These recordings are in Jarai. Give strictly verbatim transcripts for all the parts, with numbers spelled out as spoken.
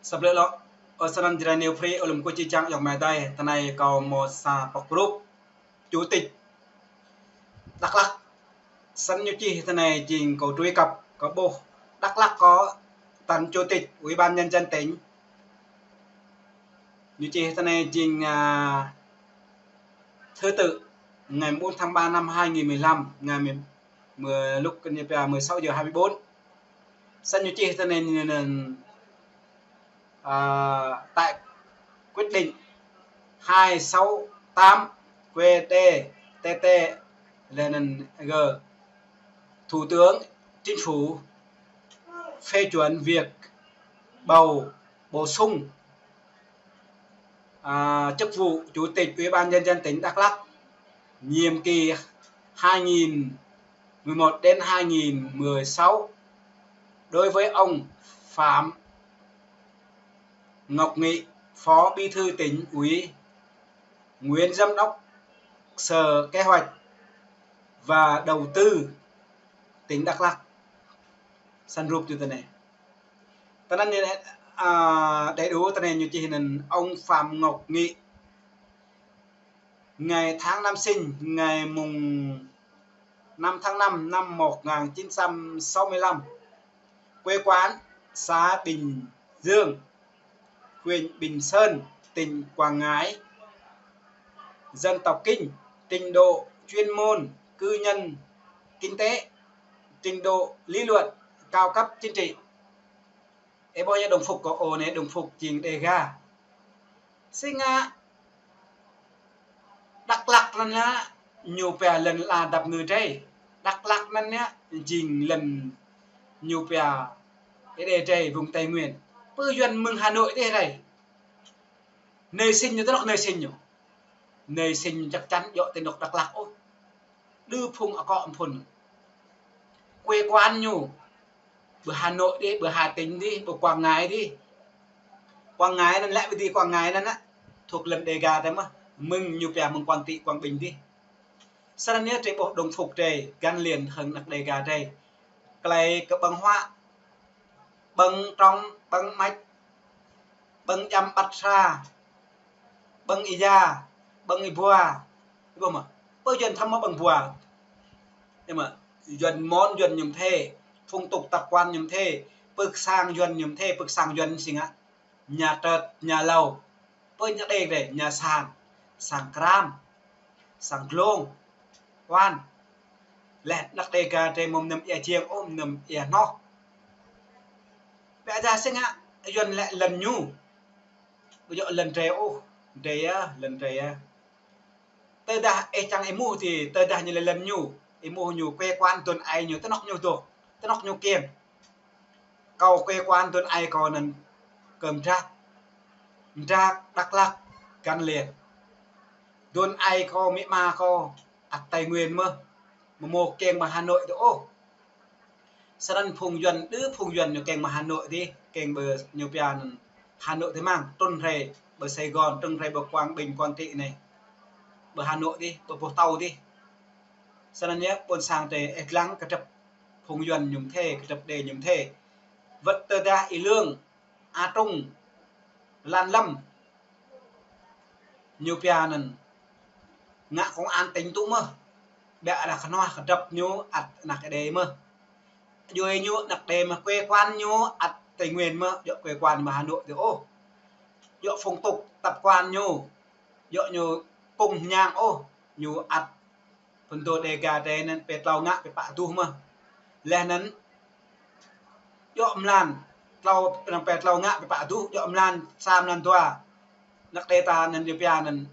Săp lĕ lŏ, ơ, sơnăn Jrai New Free, ơ, lŏm kơ či čang yŏng mơ̆ng đai, tơ anai kâo mơ̆ sa pŏk rup chủ tịch Đắk Lắk. Săn ñu čih tơ anai jing kâo truy cập, kâo ƀuh Đắk Lắk có tân chủ tịch Ủy ban Nhân dân tỉnh. Ñu čih tơ anai jing, à, thứ tự ngày bốn tháng ba năm hai nghìn mười lăm, ngày mười, mười, lúc ñu pia mười sáu giờ hai mươi bốn. Săn ñu čih tơ anai, à, tại quyết định hai sáu tám Q D T T, lĕ anŭn gơ Thủ tướng Chính phủ phê chuẩn việc bầu bổ sung, à, chức vụ Chủ tịch Ủy ban Nhân dân tỉnh Đắk Lắk, nhiệm kỳ hai nghìn mười một đến hai nghìn mười sáu, đối với ông Phạm Ngọc Nghị, Phó Bí thư Tỉnh ủy, nguyên Giám đốc Sở Kế hoạch và Đầu tư tỉnh Đắk Lắk. Săn rup ñu tơ anai. Tơ anai, à, đầy đủ tơ anai ñu čih anŭn ông Phạm Ngọc Nghị. Ngày tháng năm sinh, ngày mùng năm tháng năm năm một ngàn chín trăm sáu mươi lăm. Quê quán xã Bình Dương, huyện Bình Sơn, tỉnh Quảng Ngãi. Dân tộc Kinh, trình độ chuyên môn, cử nhân, kinh tế, trình độ lý luận, cao cấp chính trị. Ê, ƀôh yơh đồng phục kơ ôh anai, đồng phục jing Đêga. Sĭt ngă Đắk Lắk anŭn yơh ñu pia lŏn ala dap ngơ drơi. Đắk Lắk anŭn yơh jing lŏn ñu pia Ê Đê drơi, vùng Tây Nguyên. Pơ Yuan mơ̆ng Hà Nội dih drơi. Nơi sinh ñu tơ anŏ nơi sinh ñu. Nơi sinh ñu chắc chắn djŏ tơ anŏ Đắk Lắk ôh. Đơ phung akŏ phŭn. Quê quán ñu ƀơi Hà Nội dih, ƀơi Hà Tĩnh dih, ƀơi Quảng Ngãi dih. Quảng Ngãi anŭn lĕ ƀơi dih Quảng Ngãi anŭn yơh, thuộc lŏn Đêga drơi mơ̆n, mơ̆ng ñu pia mơ̆ng Quảng Trị, Quảng Bình dih. Săn anai drơi ƀôh đồng phục drơi găn liền hăng anăk Đêga drơi. Tơlơi kơ ƀơ̆ng huă, ƀơ̆ng trŏng, ƀơ̆ng măč, ƀơ̆ng djăm ƀăt hra, ƀơ̆ng ia, ƀơ̆ng ia bua. Ƀôh mơ̆, pơ Yuan thăm mơ̆ ƀơ̆ng bua. Ơ mơ̆, Yuan mơ̆n Yuan ñu mơ̆n thê, phong tục tập quán ñu mơ̆n thê, pơ sang Yuan ñu mơ̆n thê, pơ sang Yuan sĭt ngă. Nhà trệt, nhà lầu. Pơ anăk Đê drơi, nhà sàn, sàn kram, sàn glông, wan. Lĕ anăk Đêga drơi mơ̆ mơnăm ia jiăng ôh, mơnăm ia hnoh. Ƀiă dah sĭt ngă, Yuan lĕ lŏn ñu. Ƀu djŏ lŏn drơi ôh, drơi yơh, lŏn drơi yơh. Tơdah ih čang ih ƀuh dih, tơdah ñu lĕ lŏn ñu, ih ƀuh ñu quê quán dôn ai ñu tơ anŏ ñu dŏ, tơ anŏ ñu kiăng. Kâo quê quán dôn ai kâo anŭn kơ Mdrak, Mdrak Đắk Lắk găn liền. Dôn ai kâo, amĭ ama kâo ăt Tây Nguyên mơ̆n, mơ̆ mơ̆ kiăng ƀơi Hà Nội dih ôh. Săn anŭn phung Yuan, đơ phung Yuan ñu kiăng ƀơi Hà Nội dih, kiăng ƀơi ñu pia anŭn Hà Nội dih mơ̆n, trŭn rai ƀơi Sài Gòn, trŭn rai ƀơi Quảng Bình, Quảng Trị anai. Ƀơi Hà Nội dih, ƀơi Pô Tâu dih. Săn anŭn yơh, ƀôn sang drơi ih lăng kơdrăp phung Yuan ñu mơ̆n thê, kơdrăp Đê ñu mơ̆n thê. Wơ̆t tơdah ih lăng A Trung, Lan Lâm, ñu pia anŭn ngă công an tỉnh tŭ mơ̆n. Ƀiă dah kơnuah kơdrăp ñu ăt anăk Đê mơ̆n. Djuai ñu anăk Đê mơ̆n, quê quán ñu ăt Tây Nguyên mơ̆n, djŏ quê quán mơ̆ Hà Nội dih ôh. Djŏ phong tục tập quán ñu, djŏ ñu kông mơñang ôh, ñu ăt pơtô Đêga drơi anŭn pơtlao ngă pơpă duh mơ̆n. Leh anŭn djŏ mlan, tlao, anŭn pơtlao ngă pơpă duh, djŏ mlan sa mlan dua. Anăk Đê ta anŭn ñu pia anŭn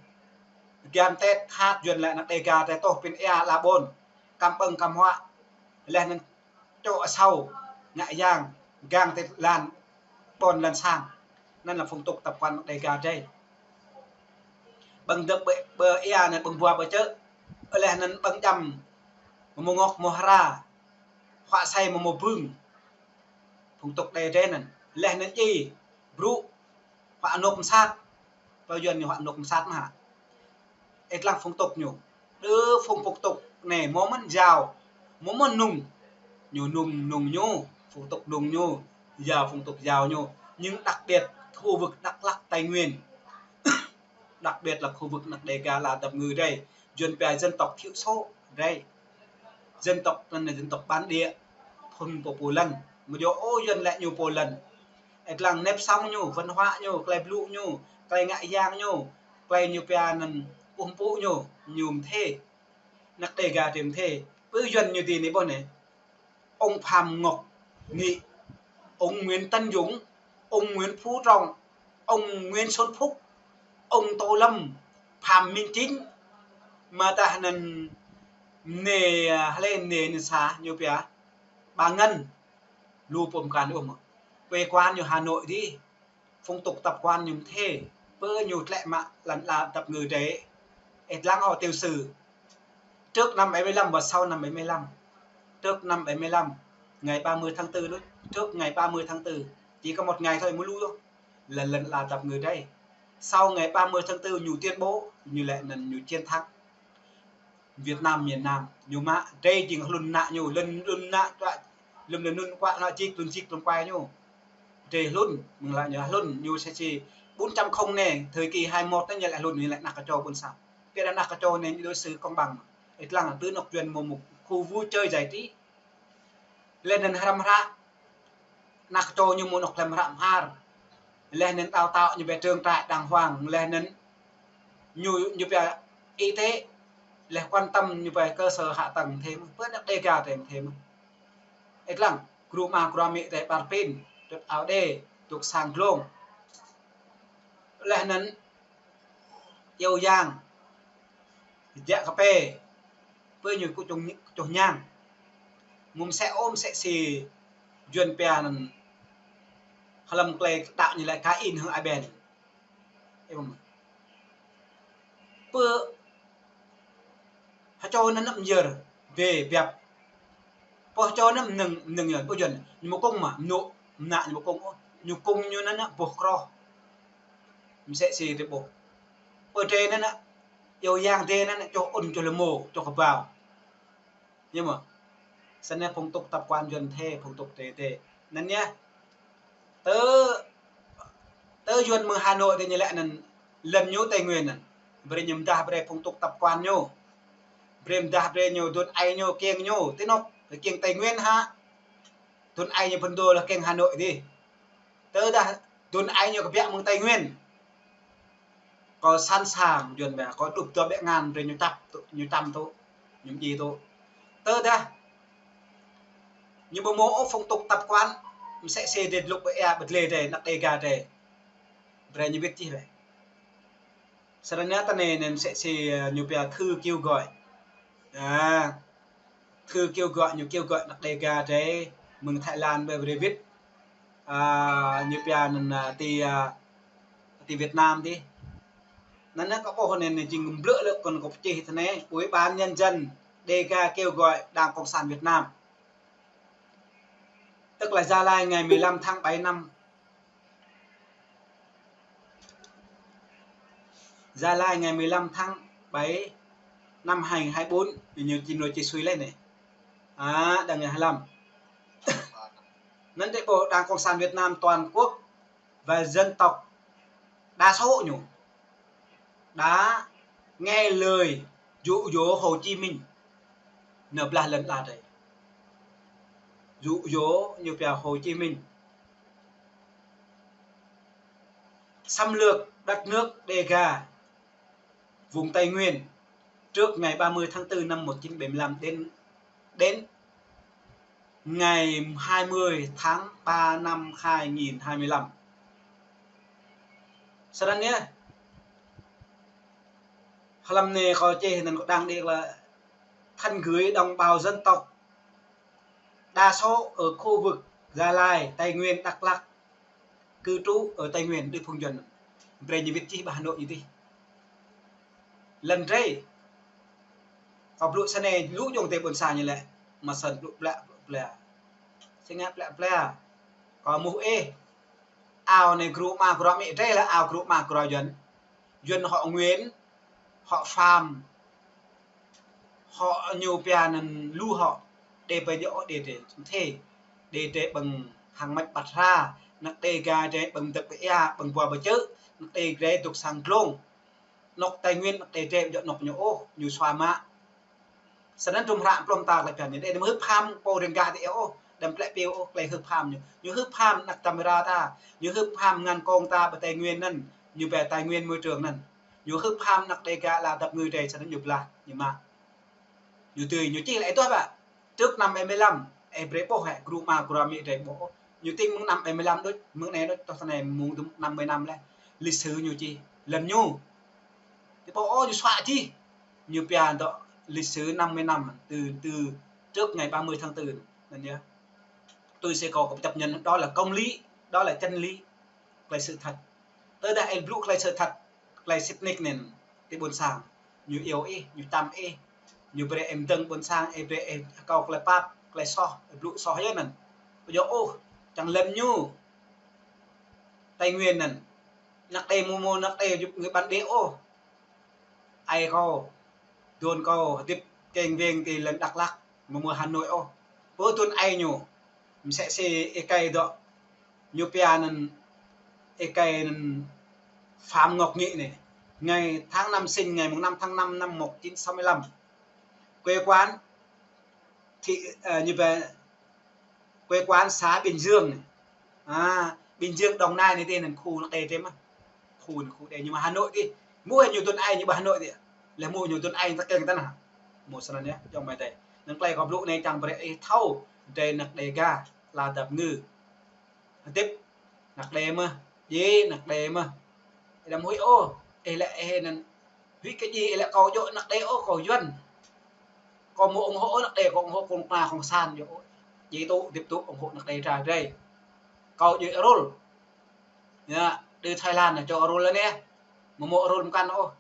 giăm Tết hát Yuan lĕ anăk Đêga drơi tŏh pĭn ia ala ƀôn, kăm ƀơ̆ng kăm huă. Leh anŭn čŏk asâo, ngă yang, gang tơ lan ƀôn lan sang. Anŭn lĕ phong tục tập quán Đêga drơi. Ƀơ̆ng dơ̆p ƀơi, ƀơi ia anŭn ƀơ̆ng bua ƀơi čư̆. Leh anŭn ƀơ̆ng djăm, mơ̆ ngŏk mơ̆ hra, huă asơi mơ̆ mơ̆ bưng. Phong tục Đê drơi anŭn. Leh anŭn djai, brŭ, huă anŏk mơsat. Pơ Yuan ñu huă anŏk mơsat mơ̆n hă. Ih lăng phong tục ñu. Đơ phong, phong tục anai mơ̆ mơ̆n jao, mơ̆ mơ̆n nŭng. Ñu nŭng, nŭng ñu, phong tục nŭng ñu, jao, phong tục jao ñu. Nhưng đặc biệt khu vực Đắk Lắk, Tây Nguyên, đặc biệt là khu vực anăk Đêga, Ala, Dap Ngư dih, Yuăn pia dân tộc thiểu số dih. Dân tộc anăn dân tộc bản địa, phŭn pô pô lăn. Mơ̆ yua ôh Yuăn lĕ ñu pô lăn. Ih lăng nếp sống ñu, văn hóa ñu, klei blŭ ñu, klei ngă yang ñu, klei ñu pia anăn ƀuh pŭ ñu, ñu mthê. Anăk Đêga dih mthê. Ƀu Yuăn ñu dih anai ƀuh anai. Ông Phạm Ngọc Nghị, ông Nguyễn Tấn Dũng, ông Nguyễn Phú Trọng, ông Nguyễn Xuân Phúc, ông Tô Lâm, Phạm Minh Chính, mơ̆ tah anăn anai, hlơi anai, anai sa ñu pia, bà Ngân, lu pô mkăn ƀuh mơ̆. Quê quán ñu Hà Nội dih. Phong tục tập quán ñu mthê, ƀu ñu tlĕ mă lăn ala Dap Ngư dih. Ih lăng hŏ tiểu sử. Trước năm bảy mươi lăm và sau năm bảy mươi lăm. Trước năm bảy mươi lăm, ngày ba mươi tháng tư đó, trước ngày ba mươi tháng tư, chỉ có một ngày thôi, mơ̆ lu yơh. Lăn, lăn ala Dap Ngư dih. Sau ngày ba mươi tháng tư, ñu tuyên bố, ñu lĕ anăn ñu chiến thắng. Việt Nam miền Nam, ñu mă, dih jing hlŭn ană ñu, hlŭn, hlŭn ană čuă, lŏm lŏm hlŭn kuă ană jik, hlŭn jik, hlŭn kuai ñu. Dih hlŭn, mơ̆ng lă ñu hlŭn, ñu sĕ sĕ bốn chấm không anai, thời kỳ hai mốt anai ñu lĕ hlŭn, ñu lĕ anăk kơčô ƀuôn sang. Kơ anăk kơčô anai ñu đối xử công bằng. Ih lăng tơ anŏ Yuăn mơ̆ một khu vui chơi giải trí. Leh anăn hrăm hră. Anăk kơčô ñu mơ̆ anŏ hlăm hră mơar. Leh anăn đào tạo ñu pia trường trại đàng hoàng. Leh anăn ñu, ñu pia y tế. Leh quan tâm ñu pia cơ sở hạ tầng thêm. Ƀu anăk Đêga thêm thêm. Ih lăng, gru ama gru amĭ dih ƀar pin, dŏ ao đê, dŏ sang glông. Leh anăn iâu yang, jă kơpê, ƀu ñu kơčŭng, kơčŭng ñang. Mơ̆ msĕ ôh msĕ si Yuăn pia anăn hlăm klei đăo ñu lĕ Kain hăng Abel. Ƀu hơčô anăn năp myơr, bê biăp. Pô hơčô anăn mnơ̆ng, mnơ̆ng yơh, ƀu Yuăn, ñu mơkŭng mă, mnŭ, mnă ñu mơkŭng, ñu kŭng ñu anăn boh kroh. Msĕ si dih ƀuh. Pơ dih anăn, iâu yang dih anăn, čoh ŭn, čoh lơmô, čoh kơbao. Yơh mơ̆. Snăn phong tục tập quán Yuăn thê, phong tục dih dih. Anăn yơh. Tơ, tơ Yuăn mơ̆ng Hà Nội dih ñu lĕ anăn lăn ñu Tây Nguyên anăn. Brei ñu mdah brei phong tục tập quán ñu. Brei mdah brei ñu dŭn ai ñu kiăng ñu. Ti anŏ, kiăng Tây Nguyên hă. Dŭn ai ñu phŭn dô lĕ kiăng Hà Nội dih. Tơdah dŭn ai ñu kơ biă mơ̆ng Tây Nguyên. Kâo sẵn sàng Yuăn biă, kâo đŭp dua biă ngăn brei ñu čăp tŭ, ñu čăm tŭ, ñu mdjai tŭ. Tơdah ñu ƀu mâo ôh phong tục tập quán, msĕ si dih lŭk ƀơi ia ƀơi dlê dih, anăk Đêga dih. Brei ñu wĭt čih lĕ. Snăn anai tơ anai anăn msĕ si, ơ, ñu pia thư kêu gọi. À, thư kêu gọi, ñu kêu gọi anăk Đêga dih mơ̆ng Thái Lan ƀơi brei wĭt. À, ñu pia anăn, à, ti, à, ti Việt Nam dih. Anăn kâo ƀuh anăn jing mblơ̆ lĕ kơ kâo pơčih tơ anai, Ủy ban Nhân dân Đêga kêu gọi Đảng Cộng sản Việt Nam. Tức là Gia Lai ngày mười lăm tháng bảy năm Gia Lai ngày mười lăm tháng bảy năm hai nghìn hai mươi bốn, ñu čih, ñu čih sui leh anai. À, đang ngày hai mươi lăm. Anăn dih ƀuh Đảng Cộng sản Việt Nam toàn quốc và dân tộc đa số ñu đã nghe lời dụ dỗ Hồ Chí Minh. Nao blah lăn ala dih. Dụ dỗ ñu pia Hồ Chí Minh xâm lược đất nước Đêga, vùng Tây Nguyên, trước ngày ba mươi tháng tư năm một chín bảy mươi lăm đến, đến ngày hai mươi tháng ba năm hai nghìn hai mươi lăm. Snăn yơh. Hlăm anai kâo čih anăn kâo đang đĭ lĕ thân gửi đồng bào dân tộc đa số ở khu vực Gia Lai, Tây Nguyên, Đắk Lắk, cư trú ở Tây Nguyên, dih phung Yuăn. Brei ñu wĭt čih ƀơi Hà Nội ñu dih. Lăn drei. Kâo blŭ snei, lu ayŏng adei ƀuôn sang ñu lĕ. Mă snăn blŭ plĕ, blŭ plĕ. Sĭt ngă plĕ plĕ. Kâo mŭt ih. Ao anai gru ama gru amĭ drei lĕ ao gru ama gru Yuăn. Yuăn họ Nguyễn, họ Phạm, họ ñu pia anăn lu họ. Dih ƀơi ñu dih dih. Thê. Dih dih ƀơ̆ng hăng măč ƀăt hra. Anăk Đêga drei ƀơ̆ng mơdơ̆k ƀơi ia, ƀơ̆ng bua ƀơi čư̆, anăk Đêga drei dŏ sang glông. Anŏ Tây Nguyên anăk Đêga drei ƀu djơ̆ anŏ ñu ôh, ñu sua mă. Snăn tum hră plŏm ta klei phiăn ñu. Đei mơ̆ hưp ham pô riêng gah ti ôh, đăm klĕ piu ôh, klei hưp ham ñu. Ñu hưp ham anăk Dam Ra ta, ñu hưp ham ngăn kông ta ƀơi Tây Nguyên anăn, ñu ƀơi Tây Nguyên môi trường anăn. Ñu hưp ham anăk Đêga ala dăp ngư drei, snăn ñu blah, ñu mă. Ñu tui, ñu čih lĕ ih tuah ƀă. Trước năm bảy mươi lăm, ih brei ƀuh hĕ, gru ama, gru amĭ drei ƀuh. Ñu tĭng mơ̆ng năm bảy mươi lăm đôč, mơ̆ng anai đôč, tŏ tơ anai mơ̆ng năm mươi năm leh. Lịch sử ñu čih, lăn ñu. Ti ƀuh ôh, ñu sua čih. Ñu pia dŏ lịch sử năm mươi năm, từ, từ trước ngày ba mươi tháng tư. Anăn yơh. Tui si kâo, kâo chấp nhận đó là công lý, đó là chân lý, klei sự thật. Tơdah ih blŭ klei sự thật, klei sĭt nik anăn, ti ƀuôn sang ñu iâu ih, ñu čăm ih, ñu brei ih mdơ̆ng ƀuôn sang, ih brei ih akâo klei pap, klei soh, ih blŭ soh yơh anăn. Ƀu djơ̆ ôh, čang lăn ñu Tây Nguyên anăn. Anăk Đê mơ̆ mơ̆ anăk Đê yŭp ngư ƀăn đê ôh. Ai kâo, dôn kâo hơdip keng veng ti lăn Dak Lak, mơ̆ mơ̆ Hà Nội ôh. Pơ dôn ai ñu, msĕ si êkei dŏ, ñu pia anăn êkei anăn Phạm Ngọc Nghị anei. Ngày tháng năm sinh, ngày mùng năm tháng năm năm một chín sáu mươi lăm. Quê quán thị, ờ, ñu pia quê quán xã Bình Dương anei. À, Bình Dương, Đồng Nai anei ti anăn khu anăk Đê drei mơh. Khu anăn khu Đê ñu mơ̆ Hà Nội ti. Mơ̆ ñu dôn ai ñu ƀơi Hà Nội ti. Leh mơ̆ ñu dôn ai ta keng ta anăn. Mơ̆ snăn yơh, ayŏng amai adei. Anăn klei kâo blŭ anei čang brei ih thâo, drei anăk Đêga, ala dăp ngư. Hơdip, anăk Đê mơh, djiê anăk Đê mơh. Ih đăm huĭ ôh, ih lĕ ih anăn. Huĭ kơ djiê, ih lĕ kâo djơ̆ anăk Đê ôh, kâo Yuăn. Kâo mơ̆ ủng hộ anăk Đê, kâo ủng hộ kông kna cộng sản djơ̆ ôh. Djiê tŭ, hơdip tŭ, ủng hộ anăk Đê dra drei. Kâo djơ̆ Arul. Yơh, đơ Thái Lan anăn čô Arul anei. Mơ̆ mơ̆ Arul mkăn ôh.